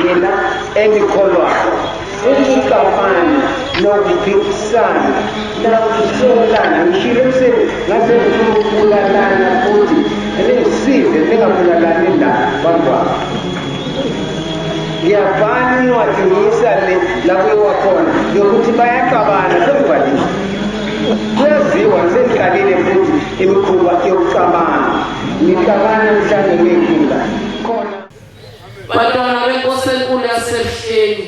Nina enikholwayo, ukuxabana nokuphikisana nakusolana, ngishilo ekuseni ngase ngifuna ukubulalana futhi ningisize ningabulalani la bantwana. Ngiyabhala incwadi ngiyisa le la kuyiwa khona yokuthi bayaxabana, sengibhalile. Kuyaziwa sengiqalile futhi imikhuba yokuxabana. Ngixabana mhlawumbe ngiyinkinga khona. Bantwana benkosi enkulu yasebuhleni,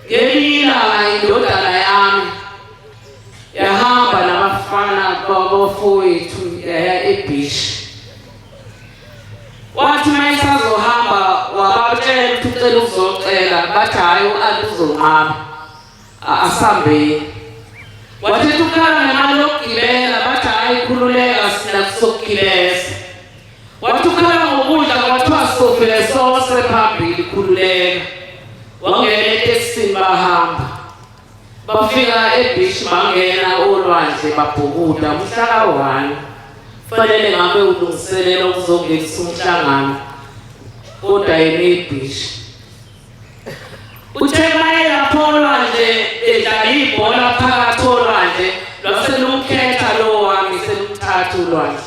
ngelinye ilanga indodana yami yahamba nabafana babafowethu yaya ebhishi. Wathi uma isazohamba wabatshela ukuthi ucela ukuzocela, bathi hhayi u-anti uzonqaba, asambeni. Wathetha ukhala ngemali yokugibela, bathi hhayi khululeka sina kusokugibeza. Wathi ukhala ngokudla kwathiwa sofile sose phambili khululeka. Wangena etekisini bahamba. Bafika ebhishi bangena olwandle babhukuda umhla ka-1. Fanele ngabe ulungiselela ukuzongenisa umhlangano kodwa yena ebhishi. Uthe maye lapho olwandle bedlala ibhola phakathi olwandle lwase lumkhetha lowo wami selumthatha ulwandle.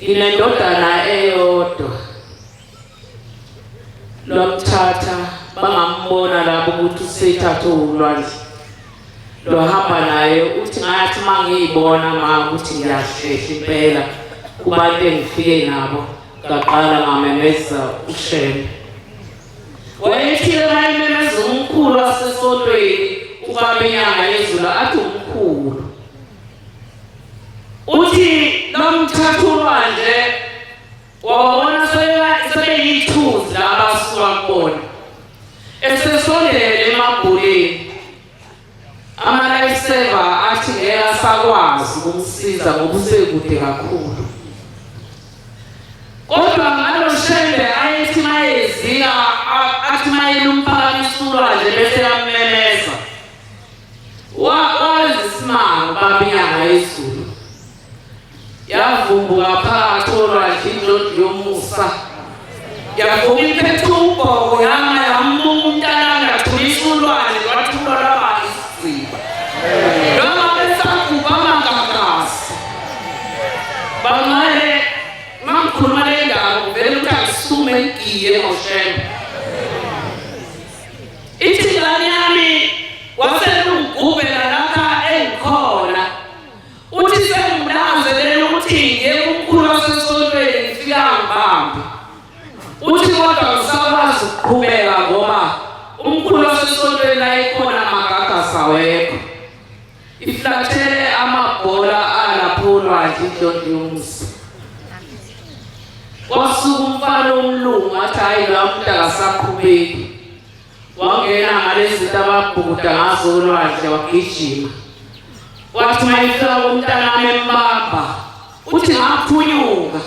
Nginendodana eyodwa. Lwamthatha bangambona labo ukuthi usethathwe ulwandle. Lwahamba naye uthi ngathi mangiyibona ma ukuthi ngiyahlehla impela kubantu engifike nabo ngaqala ngamemeza uShembe. Wayethile mayememeza umkhulu wasesontweni ubaba inyanga yezulu athi umkhulu. Uthi lwamthatha ulwandle wababona sebeyithunzi laba asuka kubona. Esesondele emabholeni ama-life saver athi ngeke asakwazi ukumsiza ngoba usekude kakhulu. Kodwa ngalo shembe ayethi mayezika athi mayelumphakamisula ulwandle bese yammemeza. Wazi isimanga ubaba inyanga yezulu. Yavumbuka phakathi olwandle indlondlo yomusa. Yavuka iphethe ubhoko yama yamuka umntanami yathulisa ulwandle lwathula lwaba isiziba. Noma besagubha amagagasi. Bamane mangikhuluma le ndaba kuvele ukuthi angisukume ngigiye ngoshembe. Ithi ingane yami waselungigubela lapha engikhona. Uthi sengimlangazelela ukuthi ngiye kumkhulu wasesontweni ngifike angibambe. Uthi kodwa ngisakwazi ukuqhubeka ngoba umkhulu wasesontweni la ekhona amagagasi awekho. Iflathele amabhola alapho olwandle indlondo yomusa. Kwasuka umfana omlungu wathi hhayi loya muntu akasaqhubeki. Wangena ngalezi zinto ababhukuda ngazo olwandle wagijima. Wathi uma efika kumntanami embamba, uthi ngaphunyuka.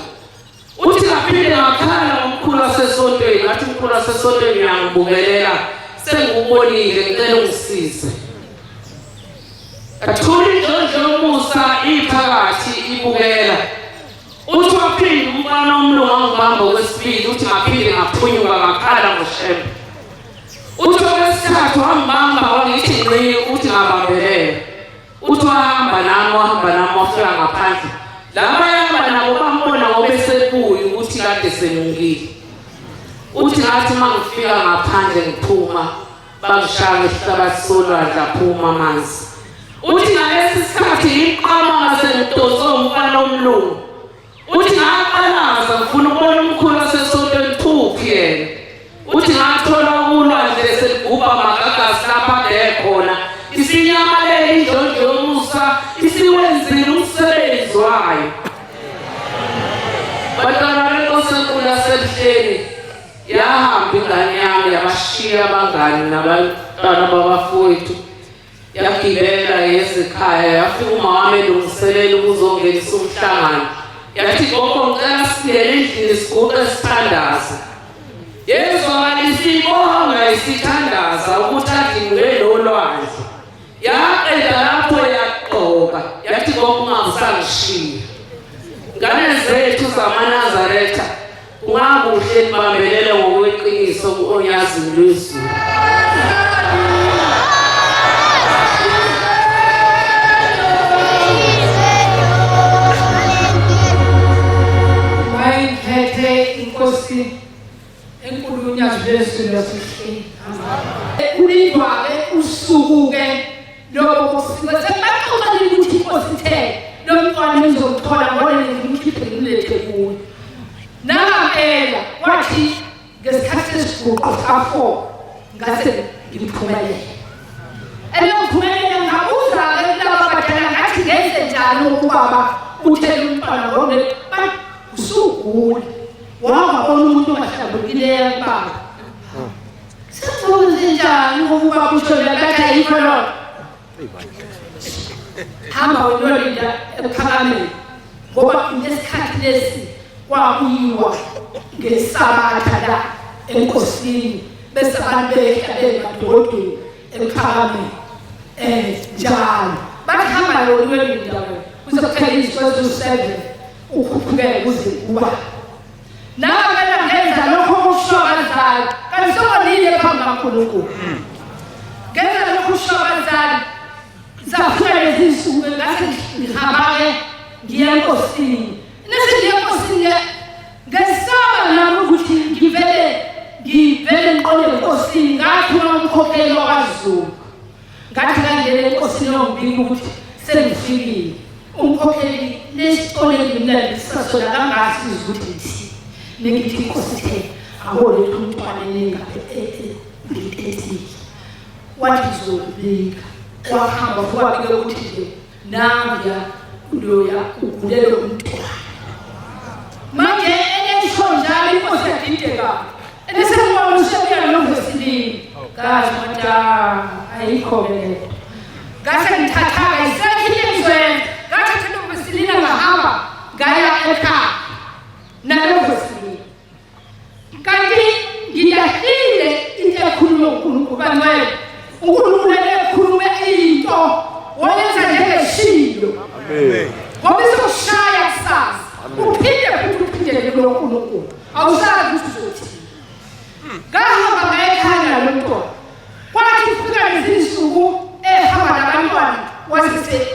Uthi ngaphinde ngakhala ngomkhulu wasesontweni, ngathi umkhulu wasesontweni uyangibukelela, sengikubonile ngicela ungisize. Yathula indlondlo yomusa iphakathi ibukela. Uthi waphinda umfana omlungu wangibamba okwesibili uthi ngaphinde ngaphunyuka ngakhala ngoshembe. Uthi okwesithathu wangibamba wangithi ngqi uthi ngabambelela. Uthi wahamba nami wahamba nami wafika ngaphandle. Laba ayahamba nabo bambona ngoba esebuya ukuthi kade semukile. Uthi ngathi uma ngifika ngaphandle ngiphuma bangishaya ngesihlabathi solwandle aphuma amanzi. Uthi ngalesi sikhathi ngiqamama sengidonswe umfana omlungu. Uthi ngaqalaza ngifuna ukubona umkhulu wasesontweni thuphi yena. Uthi ngathola ulwandle seliguba amagagasi lapha ade khona. Isinyamalele indlondlo yomusa isiwenzile umsebenzi wayo. Bantwana benkosi enkulu yasebuhleni yahamba ingane yami yabashiya abangani nabantwana babafowethu Yagibela yeza ekhaya yafika uma wami elungiselela ukuzongenisa umhlangano. Yathi gogo ngicela singene endlini siguqe sithandaze. Yezwakala isibonga isithandaza ukuthi adingwe nolwandle. Yaqeda lapho yagqoka yathi gogo ungabusangishiya. Ngane zethu zamaNazaretha kungakuhle nibambelele ngokweqiniso. iqiniso onyazini lwezulu. Mayiphethe inkosi enkulu unyazi lwezulu lwasihleli. Kulindwa-ke usuku-ke lobo busuku sekubaxoxelile ukuthi inkosi ithe lo mntwana ngizomthola ngone ngimkhiphe ngimlethe kuyo. Nangampela kwathi ngesikhathi sesiguqo sika-4 ngase ngiphumelele. Elokuphumelela ngabuza-ke kulaba abadala ngathi ngenze njani ubaba uthele umntwana ngone bathi usugula wangabona umuntu ongahlambulukileyo kubaba. Sekuze njani ngoba ubaba usho njalo bathi ayikho loo hamba uyolinda ekuphakameni ngoba lesikhathi lesi kwakuyiwa ngesabatha la enkosini bese abantu behla bemadodweni ekuphakameni njalo bathi hamba yona uyolinda wena kuze kuphele izinsuku eziwu-7 ukhuphukele kuze kuba Nangempela ngenza lokho okushiwo abazali, kanti sokonile phambi kaNkulunkulu. Ngenza lokho okushiwo abazali, zafika lezi nsuku ngase ngihamba-ke ngiya enkosini. Nase ngiya enkosini-ke ngesaba nami ukuthi ngivele ngivele ngiqonde enkosini, ngathuma umkhokheli wakwaZulu. Ngathi ngangena enkosini yongibika ukuthi sengifikile. Umkhokheli lesitole ngimlandisa sona kangasiza ukuthi ngithini. Nengithi inkosi ithe akoletha umntwana enengabe ngitethile. Wathi ngizokubika. Wahamba futhi wabika ukuthi nje nanguya loya ugulele umntwana. Manje enesho njalo inkosi yadideka. Enesengibona usebuya novesilini. Kazi madam ayikho ke lento. Ngase ngithathaka isekho into engizoyenza. Ngathatha lo vesilina ngahamba ngaya ekhaya nalo vesilina. Kanti ngilahlile into ekhulunywa uNkulunkulu bangcwele. uNkulunkulu ekhulume into wayenza njengeshilo. Amen. Ngoba izokushaya kusasa. Uphinde futhi uphindele kulo Nkulunkulu. Awusazi ukuthi uzothini. Ngahamba ngaye ekhaya nalo mntwana. Kwathi kufika lezi nsuku ehamba nabantwana wase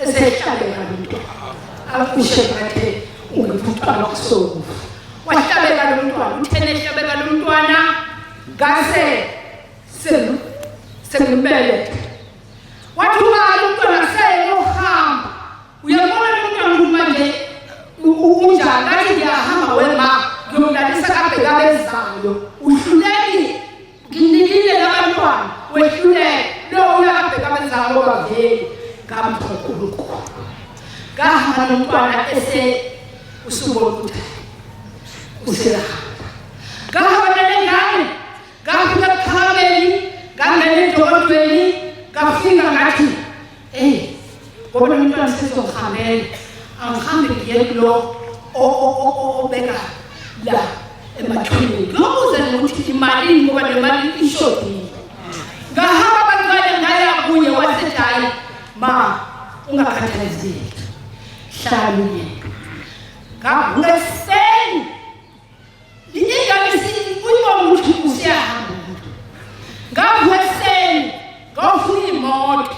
esehlabeka lo mntwana. Akushe bathe ungipha umntwana kusokufa. Wahlabeka lo mntwana, uthene ehlabeka lo mntwana ngase sengimbele. Wathi ubani umntwana seyohamba. Uyabona lo mntwana ukuthi manje unjani ngathi ngiyahamba wema ngiyomlalisa kabheka bezayo uhlulekile nginikile labantwana wehluleke lo uyakabheka bezayo ngoba vele ngampha uNkulunkulu ngahamba nomntwana ese usubona ukuthi useyahamba ngahamba nalengane ngafika ekuphakameni ngangena edokodweni ngafika ngathi Eyi, ngoba umntwana sezohambela, angihambe ngiye kulo obeka la emathuneni. Ngiyobuza nokuthi imalini ngoba le mali ishodile. Ngahamba bantwana ngaya kuye wasethi hhayi ma ungakhathazeki, hlala uyedwa. Ngavuka ekuseni Ingane uyibona ukuthi usiyahamba umuntu. Ngavuka ekuseni ngawufuna imoto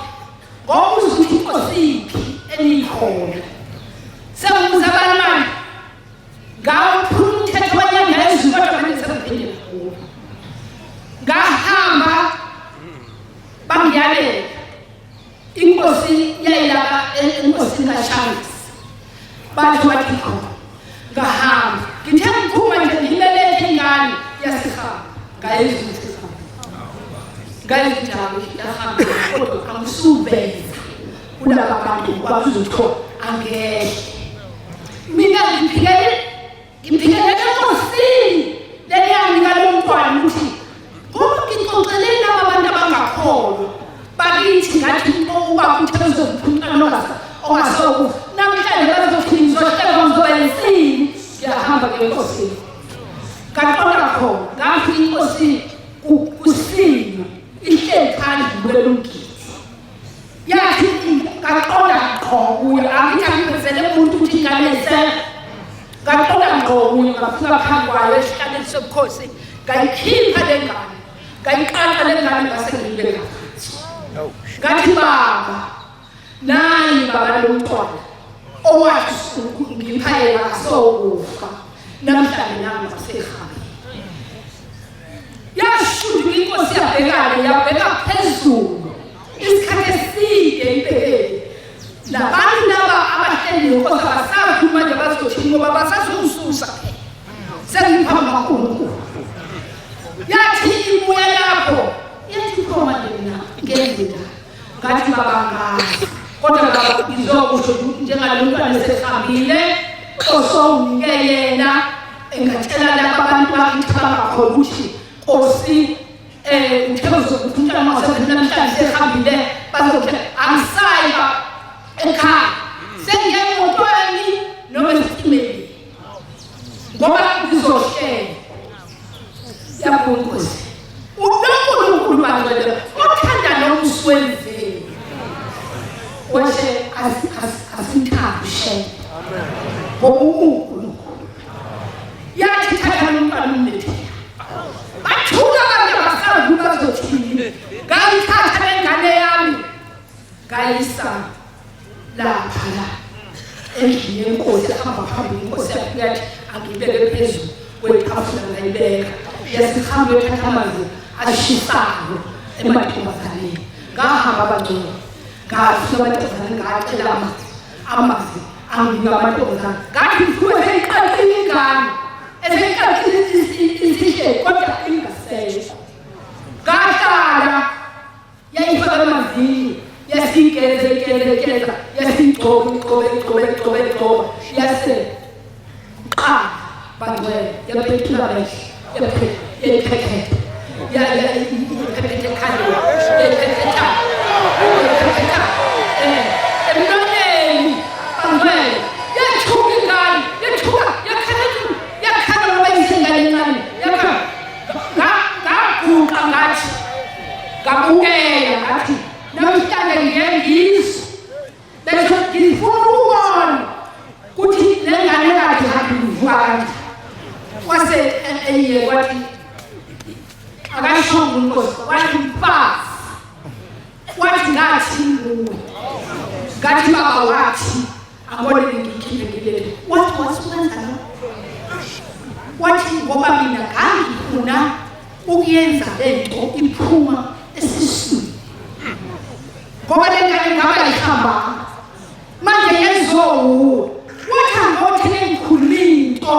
ngobuza ukuthi inkosi iphi enikhona. Sengibuza abantu manje ngawuphula umthetho wenyanga yezulu kodwa manje sengiphinde kakhulu. Ngahamba bangiyalela inkosi yayilapha enkosini kaShangisi bathi wathi khona ngahamba ngithe ngiphuma nje ngibelethe ingane yasihamba ngayizwa ukuthi ihamba ngayizwa ukuthi hayi yahamba kodwa angisuveza kulaba bantu ngoba uzothola angeke mina ngiphikele Ngiphikelela enkosini leyanika lo mntwana ukuthi ngoba ngixoxeleni laba bantu abangakholwa bakithi ngathi ubaba uthe uzopha umntwana ongasokufa namhlanje bazothi ngizohleka ngizoba insini ngiyahamba ke enkosini ngaqonda khona ngafika inkosi kusina ihleli phandle ngibukela umgidi yathi ngaqonda ngqo kuyo angithi angivezele umuntu ukuthi ingane isekho ngaqonda ngqo kuyo ngafika phambi kwayo esihlalweni sobukhosi. Ngayikhipha le ngane, ngayiqaqa le ngane, ngase ngiyibeka phansi. Ngathi, baba, nayi baba lo mntwana owathi ngipha yena asokufa namhlanje, nami ngasehambile. Yashuduka inkosi, yabhekane, yabheka phezulu isikhathi eside ibhekele labantu laba abahleli nenkosi. Abasazi manje bazothini ngoba basazongisusa phela, sengiphambi kaNkulunkulu. Yathi ibuya lapho, yathi, pho manje mina ngenze njani? Ngathi, baba, ngazi, kodwa baba ngizokusho njengalo mntwana esehambile osowunike yena. Engatshela laba abantu bakithi abangakhona ukuthi nkosi uthe uzokuthi umntwana wasekhona namhlanje sehambile, bazothi angisayi ba ekhaya, sengiye emotweni noma esitimeli ngoba ngizohlela. Yabona inkosi, uNkulunkulu bangcwele othanda nomswenzeni washe asimthandi shela ngoba uNkulunkulu. Yathi, thatha lo mntwana umlethe. Bathuka abantu, abasazi ukuthi bazothini. Ngayithatha le ngane yami, ngayisa lapha la endlini yenkosi. Yahamba phambili inkosi, yathi angibeke phezulu kwetafula. Ngayibeka, yasihamba yothatha amanzi ashisayo emantombazaneni. Ngahamba abangcwele, ngafika amantombazane, ngacela amanzi, amanzi anginika amantombazane. Ngathi ngifuna seyiqaqile ingane, eseyiqaqile isihle kodwa ingasekho. Ngahlala, yayifaka emanzini, yasiyigeza, igeza, igeza, yasiyigcoba, igcoba, igcoba, igcoba, igcoba, yase qha bangcwele yaphethula amehlo, yayiphephetha, yayiphephetha ekhaleni, yayiphephetha, yayiphephetha emlonyeni bangcwele. Yethuka ingane, yethuka, yakhala, yakhala ngoba isengane encane, yakhala. Ngaguqa, ngathi ngabukela, ngathi namhlanje ngiye ngizwe bese ngifuna ukubona ukuthi le ngane kade hambile ivuka kanjani. Wase eye kwathi akashongo inkosi, wathi, mfazi, wathi ngathi nguwe. Ngathi, baba, wathi angibone ngikhiphe ngilethe. Wathi wasukenza lo, wathi ngoba mina ngangifuna ukuyenza lento iphuma esiswini ngoba le ngane ngaba ihambanga manje yenziwa wuwe. Wathi angothi nengikhuluma into,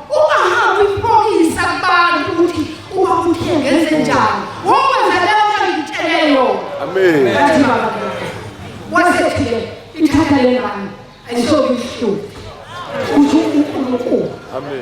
ungahambi uyibokisa kubantu ukuthi uma uthe ngenze njani, wokwenza leyo nto ngikutshele yona. Amen. Ngathi, baba, wasethi-ke ithatha le ngane, ayisoke ihluphe, uthi uNkulunkulu. Amen.